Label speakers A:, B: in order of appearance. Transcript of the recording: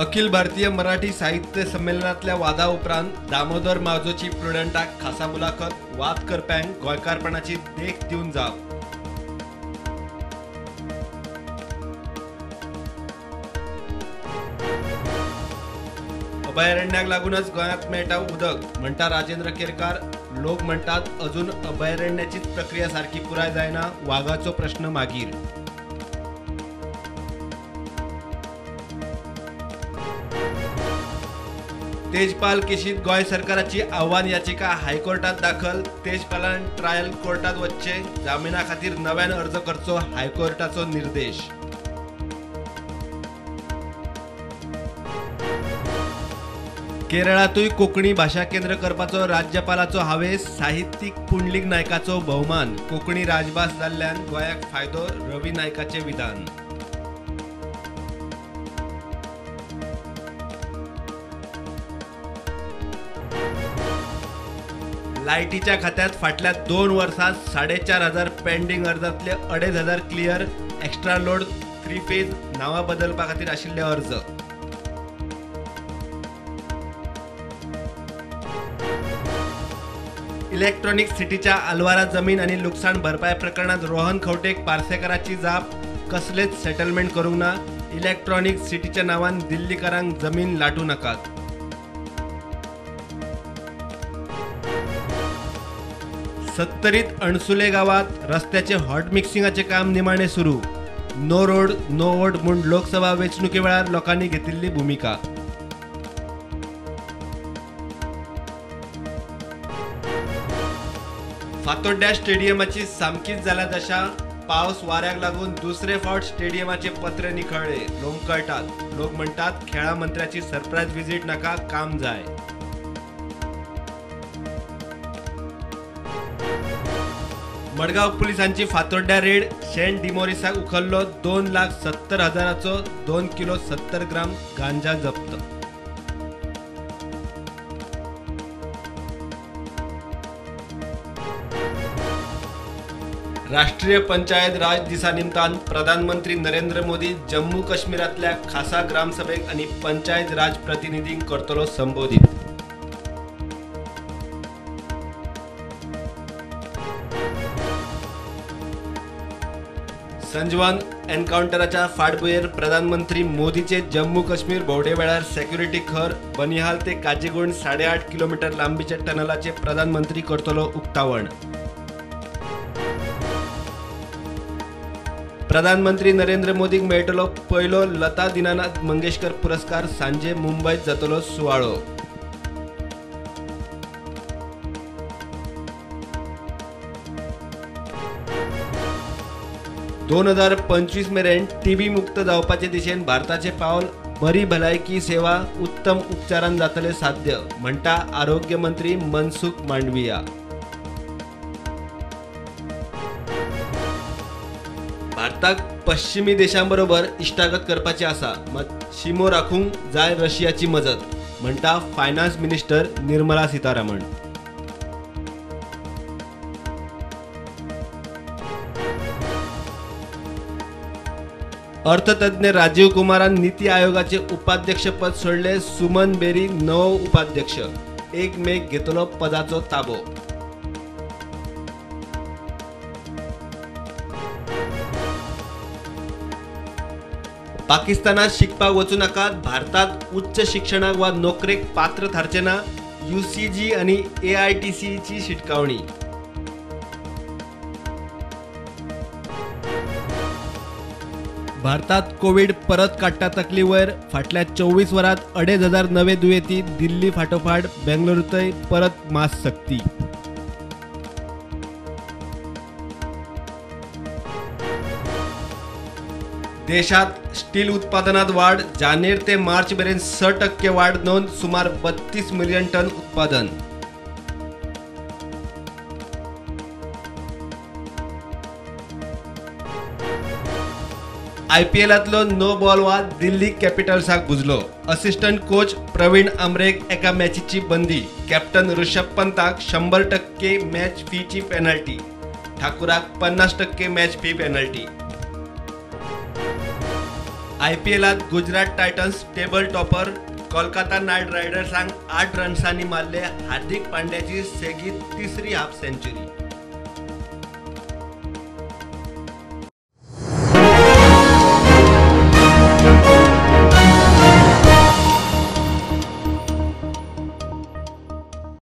A: अखिल भारतीय मराठी साहित्य संमेलनातल्या वादा उपरांत दामोदर मावजोची प्रुडंटाक खासा मुलाखत, वाद करप्यांक गोंयकारपणाची देख दिवन जाप. अभयारण्याक लागूनच गोंयांत मेळटा उदक म्हणटा राजेंद्र केरकार. लोक म्हणटात अजून अभयारण्याचीच प्रक्रिया सारकी पुराय जायना, वागाचो प्रश्न मागीर. तेजपाल केशीत गोंय सरकाराची आव्हान याचिका हायकोर्टात दाखल. तेजपालान ट्रायल कोर्टात वच्चे, जामिना खातीर नव्यान अर्ज करचो हायकोर्टाचो निर्देश. केरळातूय कोंकणी भाशा केंद्र करपाचो राज्यपालाचो हावेस. साहित्यीक पुंडलीक नायकाचो भोवमान. कोंकणी राजभास जाल्ल्यान गोंयाक फायदो, रवी नायकाचें विधान. लायटीच्या खात्यात फाटल्या 2 वर्सांत 4,500 पेंडींग अर्जांतले 2,500 क्लियर. एक्स्ट्रा लोड, 3 फेज नांवां बदलपा खातीर आशिल्ले अर्ज. इलेक्ट्रॉनिक सिटीच्या आलवारा जमीन आनी लुकसाण भरपाय प्रकरणात रोहन खंवटेक पार्सेकाराची जाप. कसलेच सेटलमेंट करूंक ना. इलेक्ट्रॉनिक सिटीच्या नांवान दिल्लीकारांक जमीन लाटू नाकात. सत्तरीत अणसुले गांवात रस्त्याचे हॉट मिक्सिंगाचे काम निमाणे सुरू. नो रोड नो वोट म्हूण लोकसभा वेंचणुके वेळार लोकांनी घेतिल्ली भुमिका. फातोड्ड्या स्टेडियमाची सामकीच जाल्या दशा. पावस वाऱ्याक लागून दुसरे फावट स्टेडियमाचे पत्रे निखळ्ळे. लोंबकळटात. लोक म्हणटात खेळां मंत्र्याची सरप्रायज विजीट नाका, काम जाय. मडगांव पुलिसांची फातोड्ड्या रेड. शेन डिमोरिसाक उखल्लो 2,70,000चो 2 किलो 70 ग्राम गांजा जप्त. राष्ट्रीय पंचायत राज दिसा निमतान प्रधानमंत्री नरेंद्र मोदी जम्मू काश्मीरांतल्या खासा ग्रामसभेक आनी पंचायत राज प्रतिनिधींक करतलो संबोधीत. संजवान एन्काउंटराच्या फाटभुंयेर प्रधानमंत्री मोदीचे जम्मू काश्मीर भोंवडे वेळार सेक्युरिटी खर. बनिहाल ते काजीगुंड 8.5 किलोमीटर लांबीच्या टनलाचे प्रधानमंत्री करतलो उक्तावण. प्रधानमंत्री नरेंद्र मोदीक मेळटलो पयलो लता दीनानाथ मंगेशकर पुरस्कार. सांजे मुंबयत जातलो सुवाळो. ...2025 मेरेन टीबी मुक्त जावपाचे दिशेन भारताचे पावल. बरी भलायकी सेवा उत्तम उपचारान जातले साध्य, म्हणटा आरोग्य मंत्री मनसुख मांडविया. भारताक पश्चिमी देशांबरोबर इश्टागत करपाची आसा, मात शिमो राखूंक जाय रशियाची मजत, म्हणटा फायनान्स मिनिस्टर निर्मला सीतारामन. अर्थतज्ञ राजीव कुमारान नीती आयोगाचे उपाध्यक्षपद सोडले. सुमन बेरी नवो उपाध्यक्ष. 1 मेक घेतलो पदाचो ताबो. पाकिस्तानात शिकपाक वचूं नाकात, भारतात उच्च शिक्षणाक वा नोकरेक पात्र थारचे ना, UCG आनी AITCची शिटकावणी. भारतात कोविड परत काडटा तकली वयर. फाटल्या 24 वरांत 2,500 नवे दुयेंती. दिल्ली फाटोफाट बेंगळुरूतय परत मास्क सक्ती. देशात स्टील उत्पादनात वाढ. जानेर ते मार्च मेरेन 6% वाढ नोंद. सुमार 32 मिलियन टन उत्पादन. आयपीएलांतलो नो बॉल वाद दिल्ली कॅपिटल्साक भुजलो. असिस्टंट कोच प्रवीण आमरेक एका मॅचीची बंदी. कॅप्टन ऋषभ पंताक 100% मॅच फीची पेनल्टी. ठाकूराक 50% मॅच फी पेनल्टी. आयपीएलात Gujarat Titans table topper, Kolkata Knight रायडर्सांक 8 रन्सांनी मारले. हार्दिक पांड्याची सेगीत तिसरी हाफ सेंच्युरी.